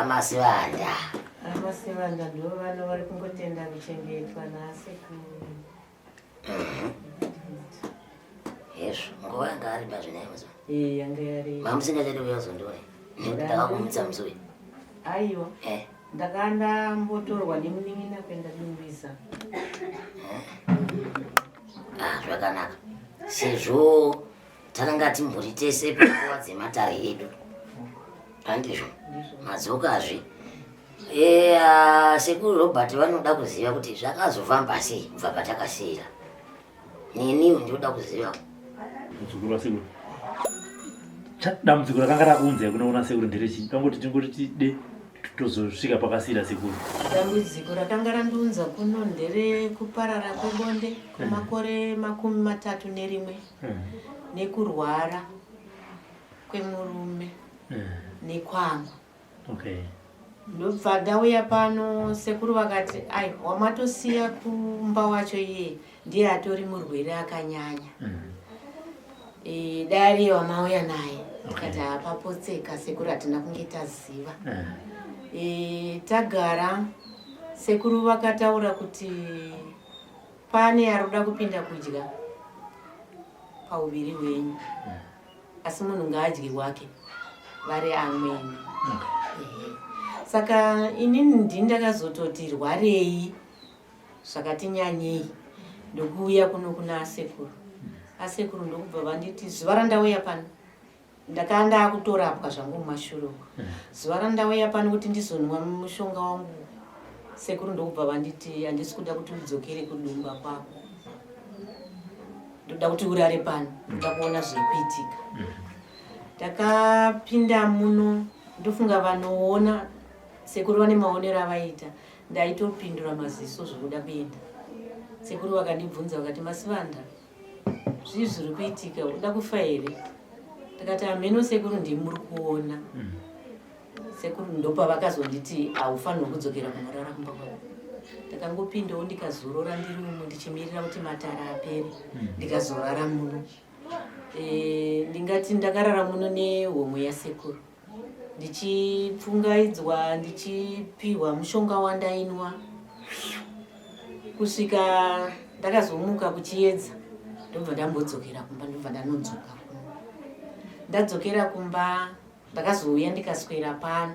amasivanda. Amasivanda ndo vano vari kungotenda kuchengetwa naasekuru. Hezvo, nguva yanga ari pazvina musi. Eh, yanga yari. Mamusingachadi kuuya kuzondiona. Nekuti ndakakumutsa musi uyu. Aiwa. Eh. Ndakanga ndambotorwa nemunin'ina kuenda Dungwiza. Eh. Ah, zvakanaka. Sezvo takanga timbori tese panguva dzematare edu. Handizvo. Madzokazve. Eh, ah, sekuru Robert vanoda kuziva kuti zvakazofamba sei kubva patakasiira. Neniwo ndinoda kuziva. Muzukuru wasekuru. Dambudziko rakanga rakuunzai kunoona sekuru nderechii? Tangoti tingoti tide tozosvika pakasiira sekuru. Dambudziko rakanga randiunza kuno nderekuparara kwebonde kwemakore 31 nekurwara kwemurume nekwangu. Okay. Ndobva ndauya pano sekuru vakati ai wamatosiya kumba wacho iye ndiye atori murwere akanyanya. E, dai ariye wamauya naye tikati okay. Hapapotseka sekuru hatina kunge taziva. E, tagara sekuru vakataura kuti pane ari kuda kupinda kudya pauviri hwenyu. Asi munhu ngaadye wake vari amwene. Ehe. Saka inini ndini ndakazototi rwarei zvakati nyanyei ndokuuya kuno kuna asekuru. Asekuru ndokubva vanditi zuva randauya pano ndakanga ndakutorapwa zvangu mumashure uko. Zuva randauya pano kuti ndizonwa mushonga wangu sekuru ndokubva vanditi handisi kuda kuti udzokere kudumba kwako. Ndoda kuti urare pano, ndoda kuona zviri kuitika. Ndakapinda muno, ndofunga vanoona sekuru vane maonero avaita. Ndaitopindura maziso zvekuda kuenda. Sekuru vakandibvunza vakati, Masivanda, zvii zviri kuitika? Uda kufa here? Ndakati, hameno sekuru, ndimi muri kuona. Sekuru ndopavakazonditi haufanirwi kudzokera kunorara kumba kwako. Ndakangopindawo ndikazorora ndiri umu ndichimirira kuti matara apere, ndikazorara muno. Ndingati ndakarara muno nehomwe yasekuru ndichipfungaidzwa, ndichipiwa mushonga wandainwa kusvika ndakazomuka kuchiedza, ndobva ndambodzokera kumba, ndobva ndanodzoka kuno. Ndadzokera kumba ndakazouya ndikaswera pano.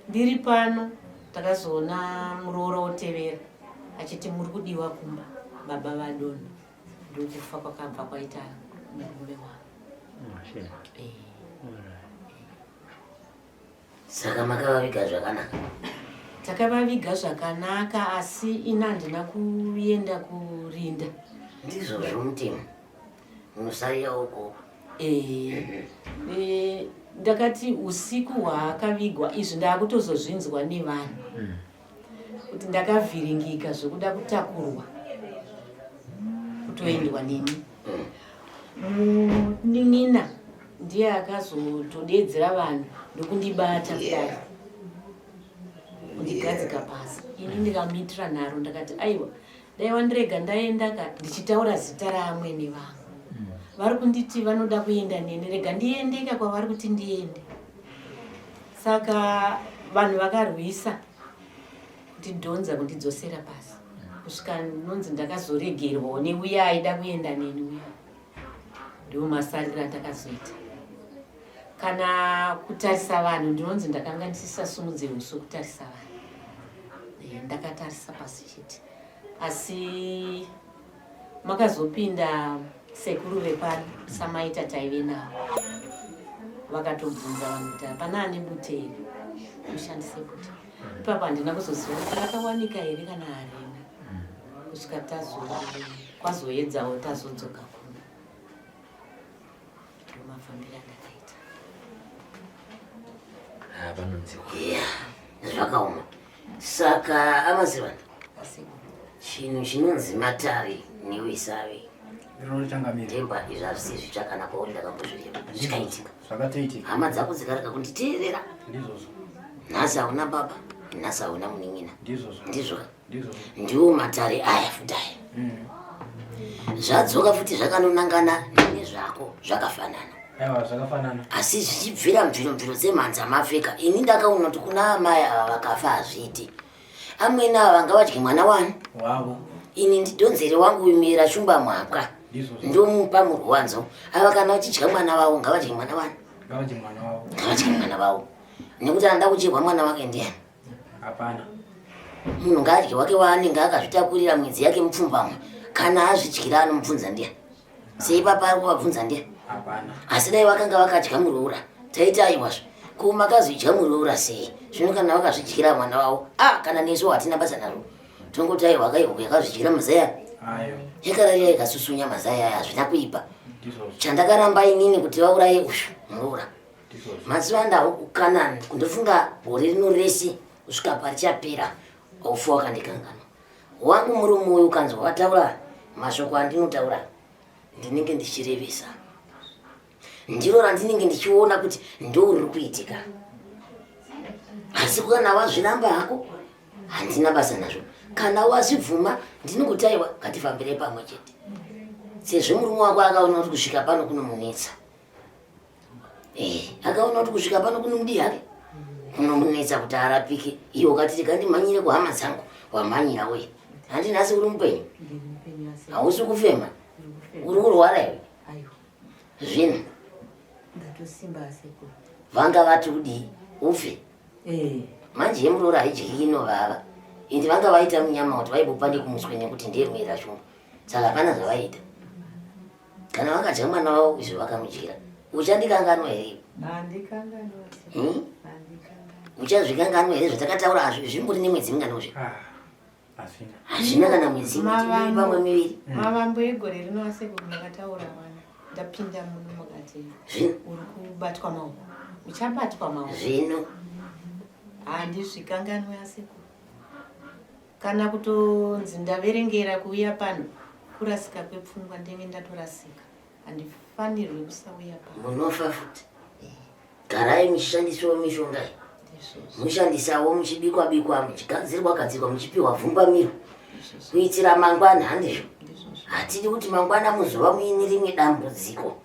Ndiri pano ndakazoona muroora otevera achiti muri kudiwa kumba, baba vadonha. Ndokufa kwakabva kwaita murume wangu. Saka makavaviga zvakanaka? Takavaviga zvakanaka, asi ini handina kuenda kurinda. Ndizvo zvomutemo, munosarira uko. Ndakati usiku hwaakavigwa izvi ndaakutozozvinzwa nevanhu kuti ndakavhiringika zvekuda kutakurwa kutoendwa neni. Munin'ina ndiye akazotodedzera vanhu ndokundibata kudai kundigadzika pasi. Ini ndikamuitira nharo, ndakati aiwa, dai wandirega ndaenda ka, ndichitaura zita raamwene vangu. Vari kunditi vanoda kuenda neni, rega ndiendeka kwavari kuti ndiende. Saka vanhu vakarwisa kundidhonza kundidzosera pasi kusvika nonzi ndakazoregerwawo neuya aida kuenda neni uya. Ndiwo masariro andakazoita. Kana kutarisa vanhu ndinonzi ndakanga ndisisasumudze uso kutarisa vanhu. Ndakatarisa pasi chete. Asi makazopinda sekuru vepano samaita taive navo, vakatobvunza vanhu kuti hapana ane bute here, mushandise bute. Ipapo handina kuzoziva kuti rakawanika here kana harina, kusvika kwazoedzawo tazodzoka kuno. Ndomafambiro andakaita. Panonzi zvakaoma. Saka amazivana, chinhu chinonzi matare newisavi ndemba izvi hazvisi zvitsva kana kwauri, ndakambozvireva zvikaitika. Zvakatoitika. Hama dzako dzikarega kunditeerera. Ndizvozvo. Nhasi hauna baba, nhasi hauna munin'ina. Ndizvozvo. Ndizvo. Ndizvozvo. Ndiwo matare aya futi aya. Zvadzoka futi zvakanonangana nezvako zvakafanana. Aiwa, zvakafanana. Asi zvichibvira mviro mviro dzemhanza mafeka, ini ndakaona kuti kuna amai ava vakafa hazviiti. Amwene ava vanga vadye mwana wani wavo. Ini ndidhonzere wangu uyu Shumba Mwapwa. Ndizvozvo. Ndomupa murwanzo. Ava kana vachidya mwana wavo, ngavadye mwana wani. Ngavadye mwana wavo. Ngavadye mwana wavo, nekuti anoda kucherwa mwana wake ndiani? Hapana. Munhu ngaadye wake waanenge akazvitakurira mwedzi yake mupfumbamwe. Kana azvidyira, anomubvunza ndiani? Seipapa ari kuvabvunza ndiani? Hapana. Asi dai vakanga vakadya muroora, taiti aiwazve, ko makazvidya muroora sei? Zvino kana vakazvidyira mwana wavo, a kana nesu hatina basa nazvo, tongoti aiwa, kaiwa yakazvidyira mazai aya. Ayo. Yakararira ikasusunya mazai aya, hazvina kuipa. Ndizvozvo. Chandakaramba inini kuti vauraye uyu muroora. Ndizvozvo. Mazuva andawo kukanani, kundofunga gore rino rese kusvika parichapera, haufi wakandikanganwa. Wangu murume uyu, ukanzwa wataura mashoko andinotaura, ndinenge ndichirevesa, ndiro randinenge ndichiona kuti ndo riri kuitika. Asi kana wazviramba hako, handina basa nazvo. Kana wazvibvuma, ndinongoti aiwa, ngatifambire pamwe chete, sezvo murume wako akaona kuti kusvika pano kunomunetsa. Akaona kuti kusvika pano kunomudii hake, kunomunetsa kuti arapike. Iwe ukati tikandimhanyire kuhama dzangu, wamhanyira wei? Handi nhasi uri mupenyu? Ndiri mupenyu asi. Hausi kufema? Ndiri kufema. Uri kurwara iwe? Aiwa. Zvino Ndatosimba, asekuru. Vanga vati udii, ufe? Eh. Manje yemuroora haidyi, inovava. Ende vanga vaita munyama kuti vaibopa nekumuswe, nekuti ndeyemuyera Shumba, saka hapana zvavaita. Kana vakadya mwana wavo izvo vakamudyira, uchandikanganwa here iwe? Handikanganwa, asekuru. Handikanganwa. Uchazvikanganwa here zvatakataura? Hazvi zvimbori nemwedzi minganozve? Ah, hazvina. Hazvina kana mwedzi Mavambo. pamwe miviri. Mavambo egore rino, asekuru, makataura wana ndapinda muno, mukati Zvino uri kubatwa maoko, uchabatwa maoko. Zvino Handizvikanganwe, asekuru. Kana kutonzi ndaverengera kuuya pano, kurasika kwepfungwa, ndenge ndatorasika, handifanirwi kusauya pano. Munofa futi. Garai muchishandisawo mishonga iyi. Ndizvozvo. Mushandisawo muchibikwa bikwa, muchigadzirwa gadzirwa, muchipiwa vhumbamiro Ndizvozvo. kuitira mangwana, handizvo? Ndizvozvo. Hatidi kuti mangwana muzova muine rimwe dambudziko,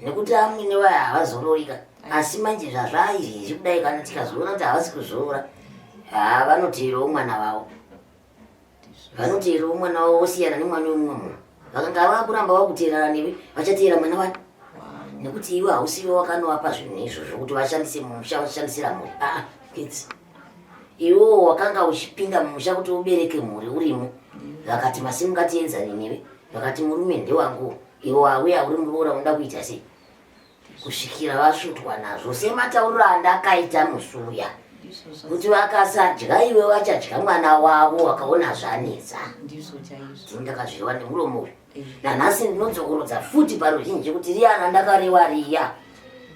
nekuti amwene vaya havazororika. Asi manje zvazvaizvezvi kudai, kana tikazoona kuti havasi kuzorora, ha, vanoteerawo mwana wavo, vanoteerawo mwana wavo, vosiyana nemwana wemumwe munhu. Vakanga vakuramba vakuteerana newe, vachateera mwana wani, nekuti iwe hausiwe wakanovapa zvinhu izvozvo kuti vashandise mumusha, vashandisira mhuri. Aa, kids, iwewo wakanga uchipinda mumusha kuti ubereke mhuri urimo. Vakati masimungatienzane newe, vakati murume ndewangu, iwe wauya uri muroora, unoda kuita sei? Kusvikira vasvutwa nazvo sematauriro andakaita musuya Ndizvozvo. kuti vakasadya iwe, vachadya mwana wavo. Wakaona zvanetsa. Ndizvo chaizvo. Ndini ndakazvirwa nemuromo uyu. Eh. Nanhasi ndinodzokorodza futi paruzhinji kuti riya randakarewa riya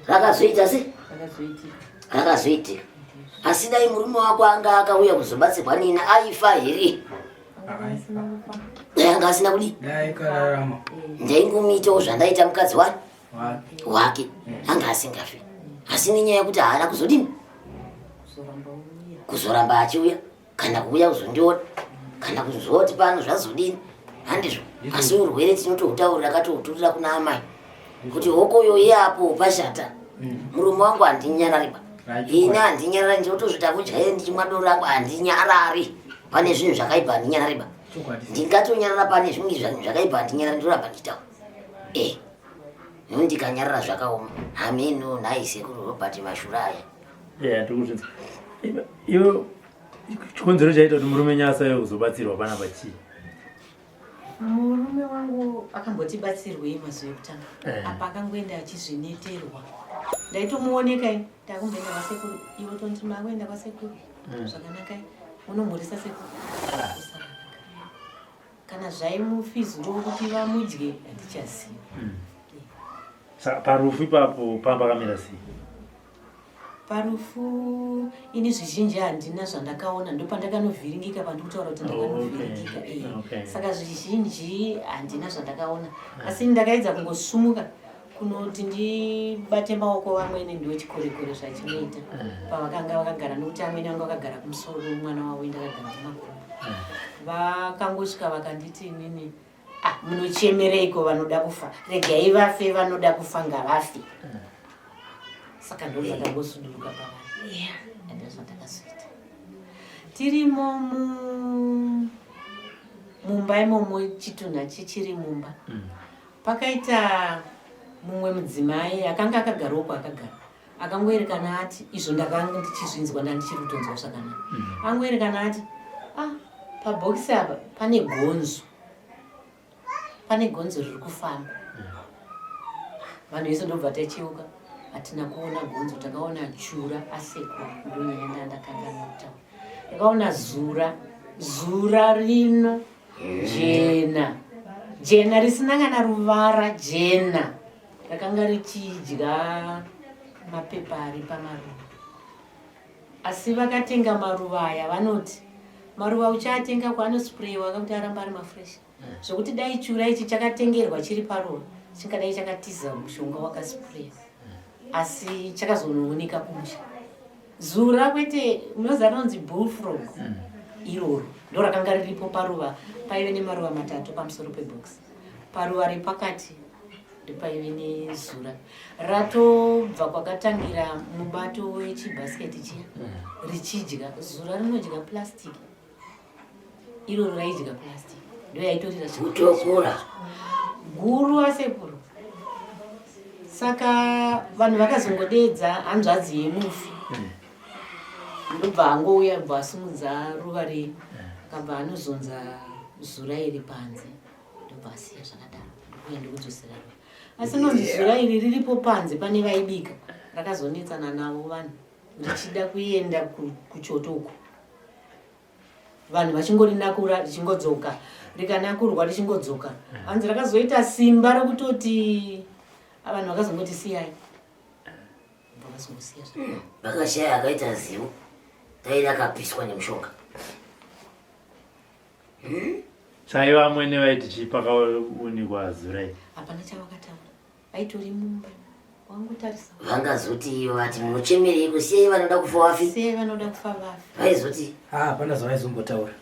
rakazoita se Zvakazoitika. Rakazoitika. Asi dai murume wako anga akauya kuzobatsirwa nini, aifa here? Asina kufa. Dai anga asina kudii? Dai kararama. Ndaingomuitawo zvandaita mukadzi wani Wake. wake, anga asingafi. Asi nenyaya yekuti haana kuzodini? Kuzoramba uya. Kuzoramba achiuya, kana kuuya kuzondiona, kana kuzoti pano zvazodini, handizvo? Asi urwere tinotohutaurira, katohuturira kuna amai kuti hokoyo yeapo pashata. Murume wangu handinyarari ba. Right. Ini handinyarari, ndinotozvita kudya ndichimwa doro rangu, handinyarari pane zvinhu zvakaipa, handinyarari ba. Chokwadi. Ndingatonyarara pane zvimwe zvinhu zvakaipa? Handinyarari, ndoramba ndichitaura. No, ndikanyarara zvakaoma. Hameno nhai, sekuru Robert, mashura aya. Yeah, ndiri kuzvinzwa. Iwe, chikonzero chaita kuti murume nyasaiwe kuzobatsirwa panapa chii? Murume wangu akambotibatsirwei mazuva ekutanga. Eh. Apa akangoenda achizvineterwa, ndaitomuoneka ini ndakumboenda kwasekuru, iwe tonditi makuenda kwasekuru. Zvakanaka, unomhurisa sekuru. Usakanaka. Kana zvaimufizuro kuti vamudye, handichaziva. Saka parufu ipapo pamba pakamira sei? Parufu ini zvizhinji handina zvandakaona, ndopandakanovhiringika, pandikutaura kuti ndakanovhiringika. Okay. Saka zvizhinji handina zvandakaona, asi ndakaedza kungosumuka kunoti ndibate maoko vamwene, ndo chikorekore zvachinoita pavakanga vakagara, nokuti amwene vanga vakagara kumusoro, mwana wavo, ndakagara mumakumbo. Vakangosvika vakanditi inini. Ah, munochemereiko vanoda kufa? Regai vafe, vanoda kufa ngavafe. Saka ndo zvakangosuduruka pavari. Yeah. Ende zvandakazoita. Tirimo mu mumba imomo chitunha chichiri mumba. Pakaita mumwe mudzimai akanga akagarawo kwaakagara. Akangoerekana ati izvo ndakanga ndichizvinzwa ndandichiri kutonzwa zvakanaka. Angoerekana ati ah pabhokisi apa pane gonzo. Pane gonzo riri kufamba. Vanhu vese ndobva tacheuka hatina kuona gonzo takaona chura asekuru ndonyaya ndandakanganwa kutaura. Takaona zura zura rino jena jena risina kana ruvara jena rakanga richidya mapepa ari pamaruva asi vakatenga maruva aya vanoti maruva uchaatenga kwanosprayiwa akakuti aramba ari mafresh zvekuti dai chura ichi chakatengerwa chiri paruva chingadai chakatiza mushonga wakasprayiwa asi chakazonooneka kumusha zura kwete munoziva rinonzi bullfrog iroro ndo rakanga riripo paruva paive nemaruva matatu pamusoro pebox paruva repakati ndopaive nezura ratobva kwakatangira mubato wechibhasiketi chiya richidya zura rinodya plastic iroro raidya plastic ndo yaitorira Kutokura. guru asekuru saka vanhu vakazongodeedza hanzvadzi yemufi ndobva angouya bva asimudza ruva rei akabva anozonza zura iri panze ndobva asiya zvakadaro ndokuya ndikudzosera ruva asi nonzi zura iri riripo panze pane vaibika rakazonetsana navo vanhu richida kuenda kuchoto uko vanhu vachingorinakura richingodzoka rikanakurwa richingodzoka hanzi rakazoita simba rekutoti vanhu vakazongoti siyai vakazongosiya zvakadaro. Vakashaya akaita zivo dai rakapiswa nemushonga. Sai vamwene vaiti chii pakaonekwa zura iri? Hapana chavakataura vaitori mumba wangotarisa. Vangazoti vati munochemereiko siyai vanoda kufa vafi. Siyai vanoda kufa vafi. Vaizoti Ah, hapana zvavaizombotaura.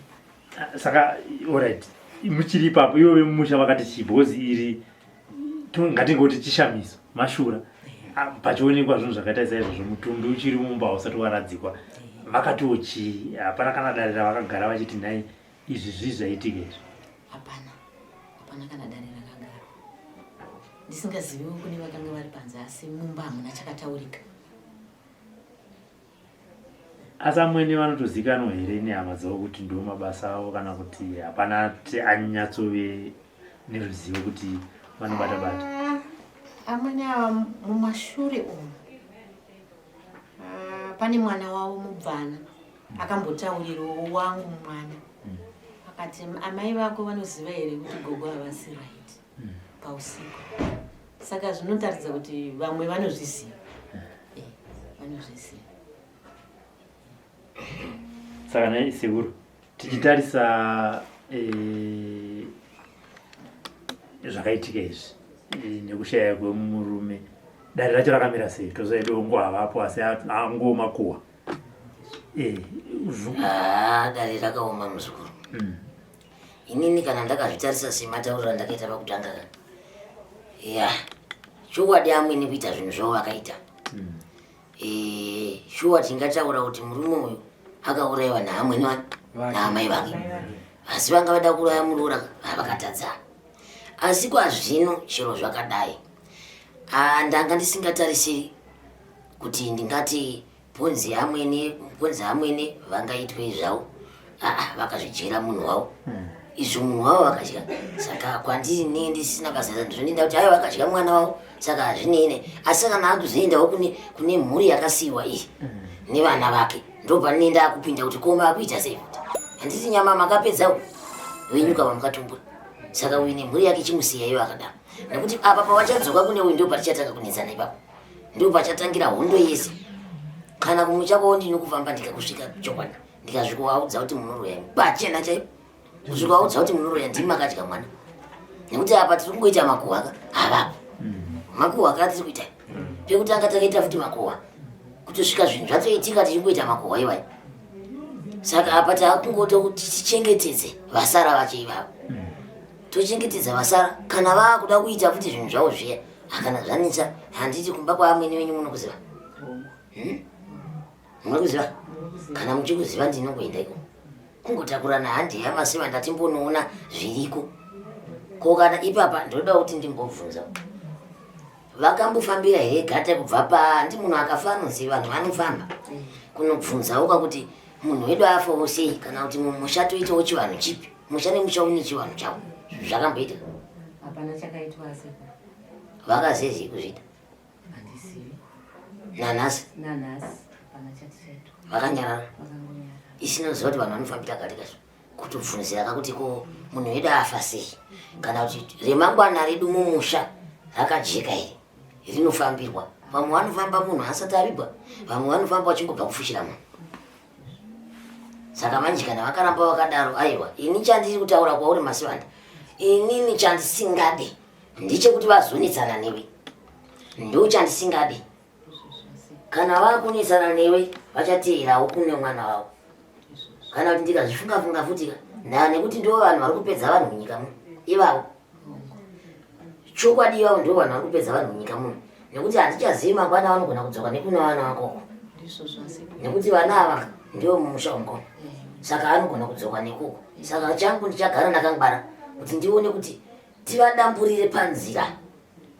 Saka alright muchiri ipapo ivo vemumusha vakati chii because iri ngatingoti chishamiso mashura Ah, pachionekwa zvinhu zvakaita saizvozvo mutumbi uchiri mumba hausati waradzikwa vakatiwo chii hapana kana dare ravakagara vachiti nhai izvi zvii zvaitika izvi Hapana hapana kana dare rakagara ndisingaziviwo kune vakanga vari panze asi mumba hamuna chakataurika. Asi amwene vanotozikanwa here nehama dzavo kuti ndiwo mabasa avo kana kuti hapana ti anyatsove neruzivo kuti vanobata bata? Ah, amwene ava mumashure umu ah, pane mwana wavo mubvana akambotaurirawo wangu mwana akati amai vako vanoziva here kuti gogo havasi right pausiku saka zvinotaridza kuti vamwe vanozviziva Eh, vanozviziva Saka nhai sekuru tichitarisa eh, zvakaitika izvi eh, nekushaya kwemurume dare racho rakamira sei toziva dongo havapo asi angooma kuwa Eh, Ah, dare rakaoma muzukuru. Inini kana ndakazvitarisa sematauriro andakaita pakutanga ka. Ya. Chokwadi amwene kuita zvinhu zvavo vakaita. Eh, shuwa tingataura kuti murume uyu akaurayiwa naamwene wake naamai vake. Asi vanga vada kuuraya muroora ka, vakatadza. Asi kwazvino chero zvakadai. Ah, ndanga ndisingatarisiri kuti ndingati Ponzi amwene, ponzi amwene vangaitwe zvavo. Aa vakazvidyira munhu wavo. Izvo munhu wavo vakadya. Saka kwandiri nee ndisina basa ndinoenda kuti aiwa vakadya mwana wavo. Saka hazvinei ne. Asi kana akuzoendawo kune kune mhuri yakasiiwa iyi nevana vake ndopanoenda akupinda kuti koma akuita sei futi. Handiti nyama makapedza wenyu kava mukatumbura. Saka uyu nemhuri yake chimusiya iyo akadaro. Nekuti apa pavachadzoka kune uyu ndopatichatanga kunetsana ipapo. Ndipo pachatangira hondo yese. Kana kumucha kwavo ndinokufamba ndikakusvika chokwadi. Ndikasvikovaudza kuti munoroya imi. Pachena chaipo. Kusvikovaudza kuti munoroya ndimi makadya mwana. Nekuti apa tiri kungoita makuhwa ka havapo. Makuhwa ka tiri kuita. Pekutanga takaita futi makuhwa. Kutosvika zvinhu zvatoitika tichingoita makuhwa iwayo. Saka apa takungoto kuti tichengetedze vasara vacho ivavo. Tochengetedza vasara kana vaakuda kuita futi zvinhu zvavo zviya. Akana zvanetsa handiti kumba kwaamwene venyu munokuziva. Hmm? Munokuziva? Kana muchikuziva ndinongoenda iko. Kungotakurana handi hama sevanda timbonoona zviriko. Ko kana ipapa ndoda kuti ndimbobvunza. Vakambofambira here gata kubva pa handi munhu akafa anonzi vanhu vanofamba kunobvunzawo kakuti munhu wedu afawo sei kana kuti mumusha toitawo chivanhu chipi musha nemusha une chivanhu chawo zvakamboita hapana chakaitwa asi vakazezii kuzviita handizivi nanhasi nanhasi hapana chati chaitwa vakanyarara vakangonyarara isinoziva kuti vanhu vanofambira kati kacho kutobvunzira kakuti ko munhu wedu afa sei kana kuti remangwana redu mumusha rakajeka here rinofambirwa vamwe vanofamba munhu asati avigwa vamwe vanofamba vachingobva kufushira munhu saka manje kana vakaramba vakadaro aiwa ini chandiri kutaura kwauri masivanda inini chandisingade ndechekuti vazonetsana newe ndo chandisingade kana vakunetsana newe vachateerawo kune mwana wavo kana kuti ndikazvifunga funga futi ka ndaa nekuti ndo vanhu vari kupedza vanhu munyika muno ivavo chokwadi ivavo ndo vanhu vari kupedza vanhu munyika muno nekuti handichazivi mangwana vanogona kudzoka nekune vana vakoko nekuti vana ava ndivo mumusha wemukoma saka anogona kudzoka nekoko saka changu ndichagara ndakangwara kuti ndione kuti tivadamburire panzira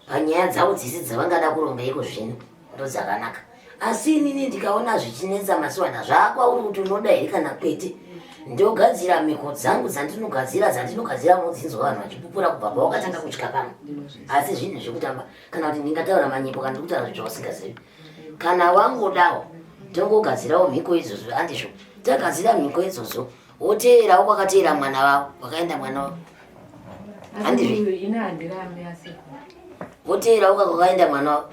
panyaya dzavo dzese dzavangada kuronga iko zvino ndodzakanaka asi inini ndikaona zvichinetsa masiwana zvakwauri kuti unoda here kana kwete ndogadzira mhiko dzangu dzandinogadzira dzandinogadzira unodzinzwa vanhu vachipupura kubva pawakatanga kutya pano asi zvinhu zvekutamba kana kuti ndingataura manyepo kana ndikutaura zvinhu zvausingazivi kana wangodawo tongogadzirawo mhiko idzodzo handizvo tagadzira mhiko idzodzo woteerawo kwakateera mwana wavo kwakaenda mwana wavo Handizvo. Ini handirambi asi woteerawo kwakaenda mwana wavo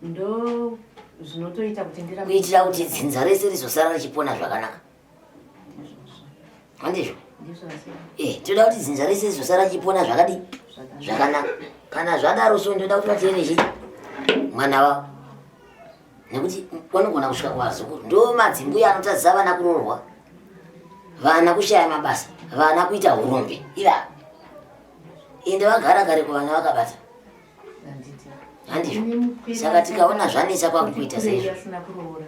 ndo zvinotoita kuti ndirambe kuitira kuti dzinza rese rizosara richipona zvakanaka handizvo ndizvo asi Eh, toda kuti dzinza rese rizosara richipona zvakadii zvakanaka zvakanaka kana zvadaro so ndoda kuti vateere chii mwana wavo nekuti vanogona kusvika kuvazukuru ndo madzimbuya anotadzisa vana kuroorwa vana kushaya mabasa vana kuita urombe ivava ende vagara kare kuvana vakabata handiti handizvo Kune mukwira saka tikaona zvanetsa kwakukuita ati kurei seizvo asina kuroora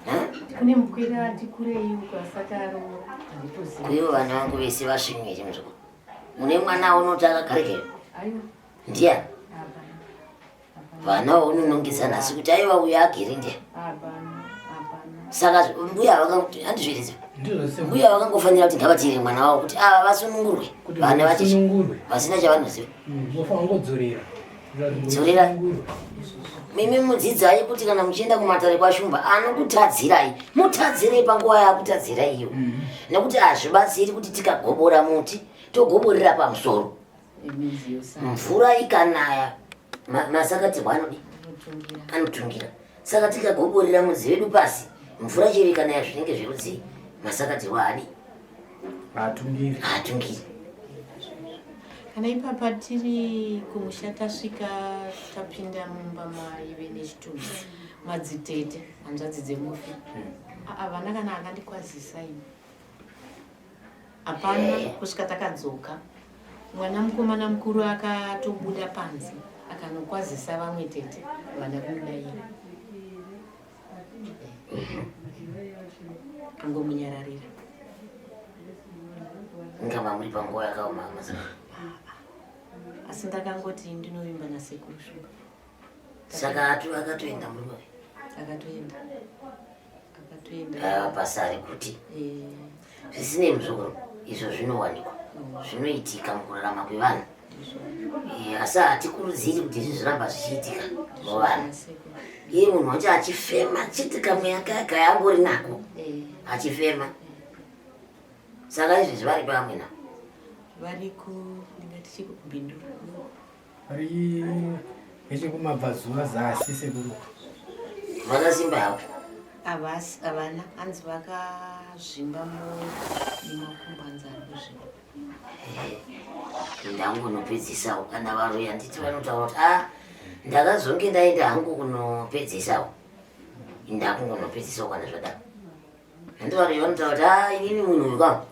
Ha? kune mukwira ati kurei uko asati aroora handitozivi kuivo vana vangu vese vasvinyu here muzukuru mune mwana unoti akagarikeyo aiwa ndiyani hapana hapana vana vaunonongedza nhasi kuti aiwa uyo agere ndiya hapana hapana saka mbuya vakanguti handizviridza ndizvo sekuru mbuya vakangofanira kuti ngavateere mwana wavo kuti ava vasunungurwe kuti vana vacheche vasunungurwe vasina chavanoziva vofanira kungodzorera Dzorera. Mimi mudzidzai kuti kana muchienda kumatare kwashumba anokutadzirai mutadzirei panguva yaakutadzirai iyo nekuti hazvibatsiri kuti tikagobora muti togoborera pamusoro Midzi yosara mvura ikanaya masakatirwa anodi inotungira anotungira saka tikagoborera mudzi wedu pasi mvura chero ikanaya zvinenge zverudzii masakatirwa haadi hatungiri haatungiri kana ipapa tiri kumusha tasvika tapinda mumba maive nechitunha madzitete hanzvadzi dzemufi havana kana akandikwazisa ini hapana kusvika takadzoka mwana mukomana mukuru akatobuda panze akanokwazisa vamwe tete vana kumudaira angomunyararira ingava muri panguva yakaoma masaka asi ndakangoti ndinovimba nasekuru shumba saka atu akatoenda murume akatoenda akatoenda ava pasari kuti Eh, zvisinei muzukuru izvo zvinowanikwa zvinoitika mukurarama kwevanhu ndizvo. Eh, asi hatikurudziri kuti izvi zviramba zvichiitika muvanhu Sekuru. iye munhu wacho achifema chete kamweya kaya kayangori nako Eh, achifema saka izvezvi vari pamwe na vari ku ndingati chikubhindura vari nechekumabvazuva zasi sekuru vakasimba havo havasi havana hanzi vakazvimba mwoyo nemakumbo hanzi ari kuzvimba ndangonopedzisawo kana varoyi handiti vanotaura kuti a ndakazonge ndaenda hangu kunopedzisawo ndakungonopedzisawo kana zvadaro handi varoyi vanotaura kuti a inini munhu uyu kwangu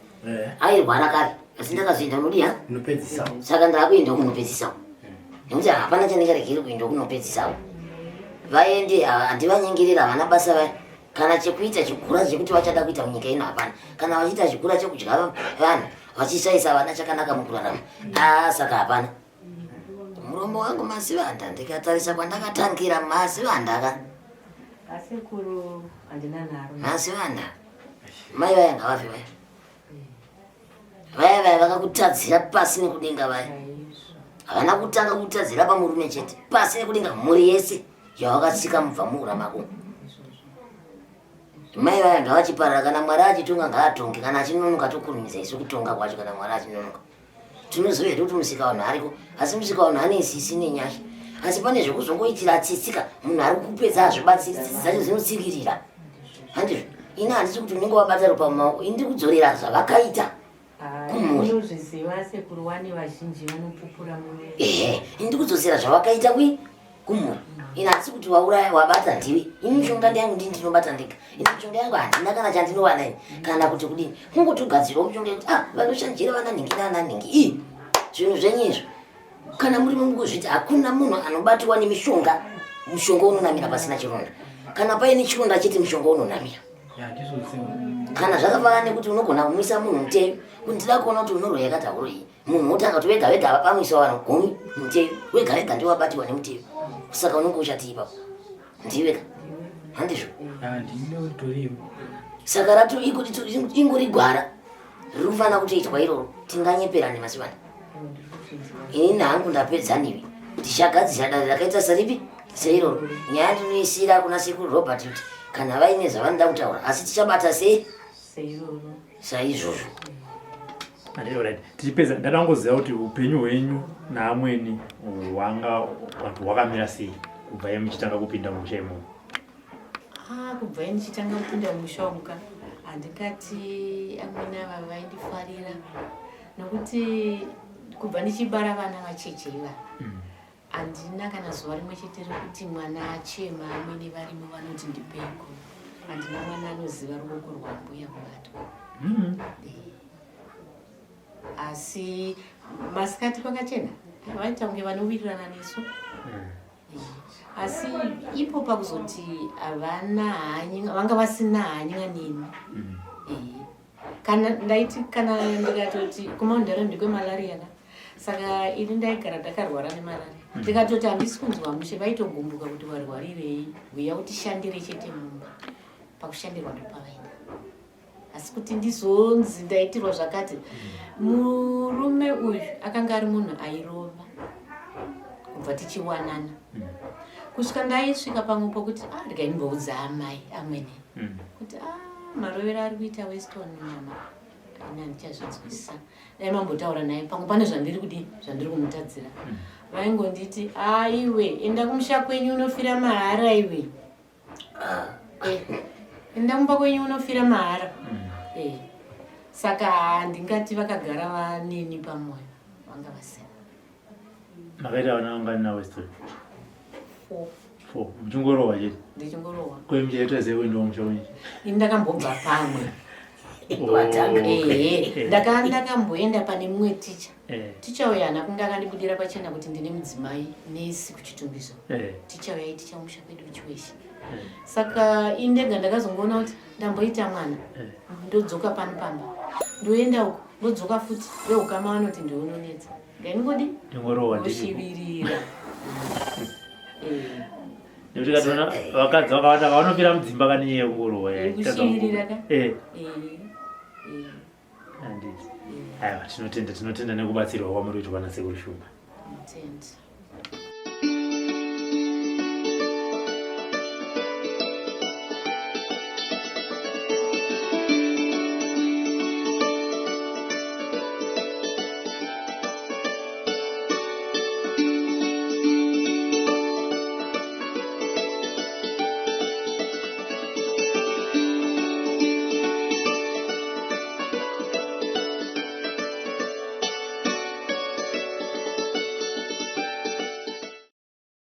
airwara kare Asi ndakazoenda kunodiya Unopedzisawo. Saka ndakuenda kunopedzisawo. Nekuti hapana chandingaregeri kuenda kunopedzisawo. Vaende handivanyengerera havana basa vaya. Kana chekuita chigura chekuti vachada kuita munyika ino hapana. Kana vachiita chigura chekudya vanhu vachishaisa vana chakanaka mukurarama. Ah saka hapana. Muromo wangu masivanda ndikatarisa kwandakatangira masivanda ka. Asekuru handina nharo. Masivanda. Mai vaya ngavafe vaya. Vaya vaya vakakutadzira pasi nekudenga vaya. Havana kutanga kutadzira pamurume chete. Pasi nekudenga mhuri yese yawakatsika mubva muura mako. Mai vaya ngavachiparara kana Mwari achitonga ngaatonge kana achinonoka tokurumidza isu kutonga kwacho kana Mwari achinonoka. Tinoziva hedu kuti musika vanhu ariko asi musika vanhu ane sisi nenyasha asi pane zvekuzongoitira tsitsika munhu ari kupedza hazvibatsiri tsitsi dzacho dzinotsikirira handizvo ini handisi kuti unenge wabata ropa mumaoko ini ndiri kudzorera zvavakaita kumhuri Unozviziva sekuru wani vazhinji vanopupura muno. Ehe ini ndiri kudzosera zvavakaita kui kumhuri ini handisi kuti wauraya wabata ndiwe ini mishonga ndiyangu ndini ndinobata ndega ini mishonga yangu handina kana chandinowana ini kana kuti kudini kungotogadzirawo mishonga yekuti ah vanoshanjira vana nhingi nana nhingi ii zvinhu zvenyu izvo kana muri mukuzviti hakuna munhu anobatiwa nemishonga mushonga unonamira pasina chironda kana paine chironda chete mushonga unonamira kana zvakafanana nekuti unogona kumwisa munhu muteyo kuti ndida kuona kuti unoroya yakati hauroyi munhu wotanga kuti wega wega vapamwisa vanhu gumi muteyo wega wega ndiwo wabatiwa nemuteyo saka unenge uchatii ipapo ndiweka handizvo saka rato ingori gwara riri kufanira kutoitwa iroro tinganyeperane masivana ini hangu ndapedza newe tichagadzira dare rakaita seripi seiroro nyaya ndinoisira kuna sekuru Robert kuti kana vaine zvavanoda kutaura asi tichabata sei saizvozvo Alright, tichipedza ndada kungoziva kuti upenyu hwenyu naamweni hwanga hwakamira sei kubva imi muchitanga kupinda mumusha imomo. Ah, kubva ini ndichitanga kupinda mumusha umu ka handingati amwene ava vaindifarira nokuti kubva ndichibara vana vacheche iva handina kana zuva rimwe chete rekuti mwana achema amwene varimo vanoti ndipeiko handina mwana anoziva ruoko rwambuya kubatwa Asi masikati kwakachena vaita kunge vanowirirana nesu asi ipo pakuzoti havana hanya vanga vasina hanya neni kana ndaiti kana ndikatoti kumaundaro ndikwemalaria ka saka ini ndaigara ndakarwara nemalaria ndikatoti handisi kunzwa mushe vaitogumbuka kuti warwarirei huya utishandire chete mumba pakushandirwa ndopavaida asi kuti ndizonzi ndaitirwa zvakati murume uyu akanga ari munhu airova kubva tichiwanana kusvika ndaisvika pamwe pokuti ah, regai ndimboudza amai amwene kuti ah, marovero ari kuita Weston mama ini handichazvinzwisisa dai mambotaura naye pamwe pane zvandiri kudii zvandiri kumutadzira vaingonditi aiwe enda kumusha kwenyu unofira mahara iwe Eh, enda kumba kwenyu unofira mahara Eh, saka handingati vakagara vaneni pamwoyo vanga vasina Makaita vana vangani naWeston? Four. Four. Muchingorohwa chete. Ndichingorohwa. Ko imi chaita sei kuendawo musha wenyu? Ini ndakambobva pamwe. Watanga. Ehe, ndaka ndakamboenda pane mumwe ticha. Eh. Ticha uyo haana kunge akandibudira pachena kuti ndine mudzimai nesi kuchitumbiso. Eh. Ticha uyo aiticha musha kwedu Chiweshe. Saka ini ndega ndakazongoona kuti ndamboita mwana. Ndodzoka pano pamba. Ndoenda uko, ndodzoka futi. Veukama vanoti ndiwe unonetsa. Ngaingodi? Ndingorohwa ndiri. Ndoshivirira. Eh. Nekuti katoona vakadzi vakawanda vanofira mudzimba kane nyaya yekungorohwa. Yekushivirira ka? Eh. Eh. Eh. Handiti. Aiwa tinotenda tinotenda nekubatsirwa kwamuri kuitwa naSekuru Shumba. Tenda.